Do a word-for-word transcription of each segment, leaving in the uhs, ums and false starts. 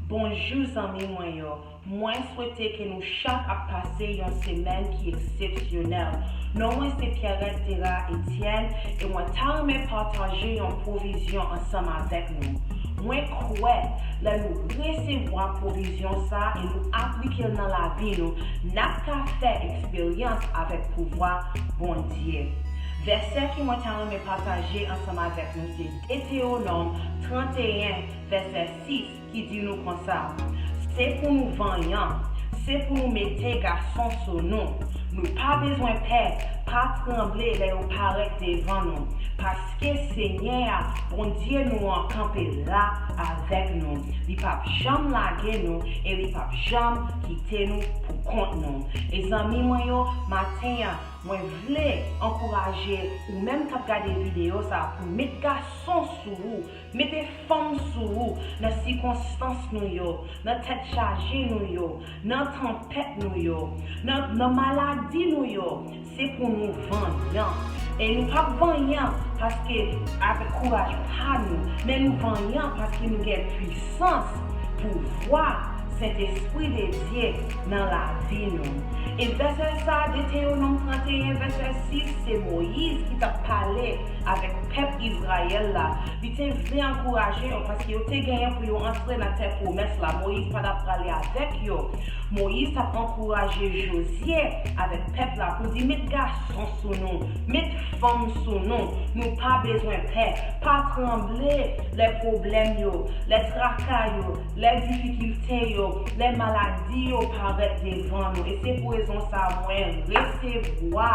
Bonjou zanmi mwen yo. Mwen swete ke nou chak ap pase yon semèn ki eksepsyonèl. Non mwen se Pierrette Terra Etienne e mwen ta renmen pataje yon pwovizyon ansanm avèk nou. Mwen kwè lè nou resevwa pwovizyon sa e nou aplike l nan lavi nou, n ap ka fè eksperyans avèk pouvwa Bondye. Vèsè ke mwen ta renmen pataje ansanm avèk nou se Detewonòm trannteyen, vèsè sis, ki di nou konsa, se pou nou vanyan, se pou nou mete gason sou nou. Nou pa bezwen pè, pa tranble lè yo parèt devan nou, paske Senyè a, Bondye nou an, kanpe la avèk nou. Li p ap janm lage nou e li p ap janm kite nou pou kont nou. E zanmi mwen yo, maten an, mwen vle ankouraje ou menm k ap gade videyo sa a pou met gason sou ou, mete fanm sou ou nan sikonstans nou yo, nan tèt chaje nou yo, nan tanpèt nou yo, nan, nan maladi nou yo. Se pou nou vanyan. E nou p ap vanyan paske avèk kouraj pa nou, men nou vanyan paske nou gen pwisans, pouvwa Sentespri de Dye nan lavi nou. E vèsè sa, Detewonòm trannteyen, vèsè sis, se Moyiz ki t ap pale avèk pèp Izrayèl la. Li te vle ankouraje yo paske yo te genyen pou yo antre nan tè pwomès la. Moyiz pa t ap prale avèk yo. Moyiz t ap ankouraje Jozye avèk pèp la pou l di, met gason sou nou, met fanm sou nou. Nou pa bezwen pè, pa tranble lè pwoblèm yo, lè traka yo, lè difikilte yo, lè maladi yo parèt devan nou. E se pou rezon sa a mwen resevwa,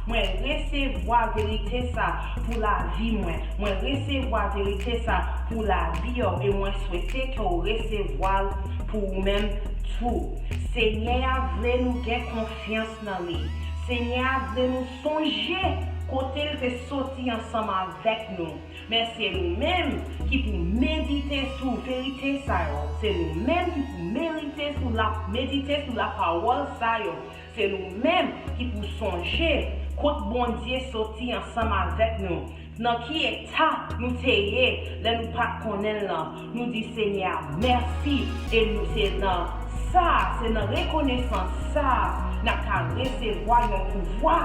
mwen resevwa verite sa pou lavi mwen. Mwen resevwa verite sa pou lavi w e mwen swete ke w resevwa l pou ou menm tou. Senyè a vle nou gen konfyans nan li. Senyè a vle nou sonje kote l te soti ansanm avèk nou. Men se nou menm ki pou medite sou verite sa yo. Se nou menm ki pou merite sou la, medite sou lapawòl sa yo. Se nou menm ki pou sonje kot Bondye soti ansanm avèk nou. Nan ki eta nou te ye lè nou pa t konnen l lan. Nou di Senyè a mèsi e nou se nan sa, se nan rekonesans sa n ap ka resevwa yon pouvwa,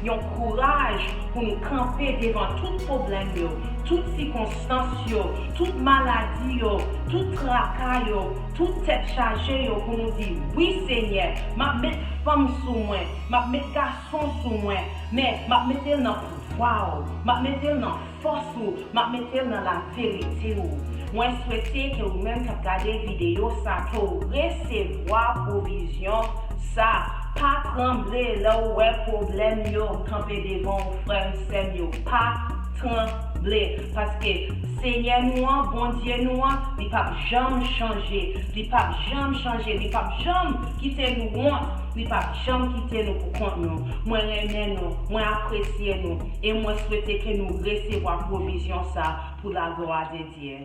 yon kouraj pou nou kanpe devan tout pwoblèm yo, tout sikonstans yo, tout maladi yo, tout traka yo, tout tèt chaje yo pou nou di, wi Senyè, m ap met fanm sou mwen, m ap met gason sou mwen, men m ap mete l nan pouvwa w, m ap mete l nan fòs ou, m ap mete l nan laverite ou. Mwen swete ke ou menm k ap gade videyo sa, ke w resevwa pwovizyon sa. Pa tranble lè w wè pwoblèm yo kanpe devan w, frè m, sè m yo. Pa tranble, paske Senyè nou an, Bondye nou an, li p ap janm chanje. Li p ap janm chanje. Li p ap janm kite nou wont. Li p ap janm kite nou pou kont nou. Mwen renmen nou. Mwen apresye nou. E mwen swete ke nou resevwa pwovizyon sa pou laglwa de Dye.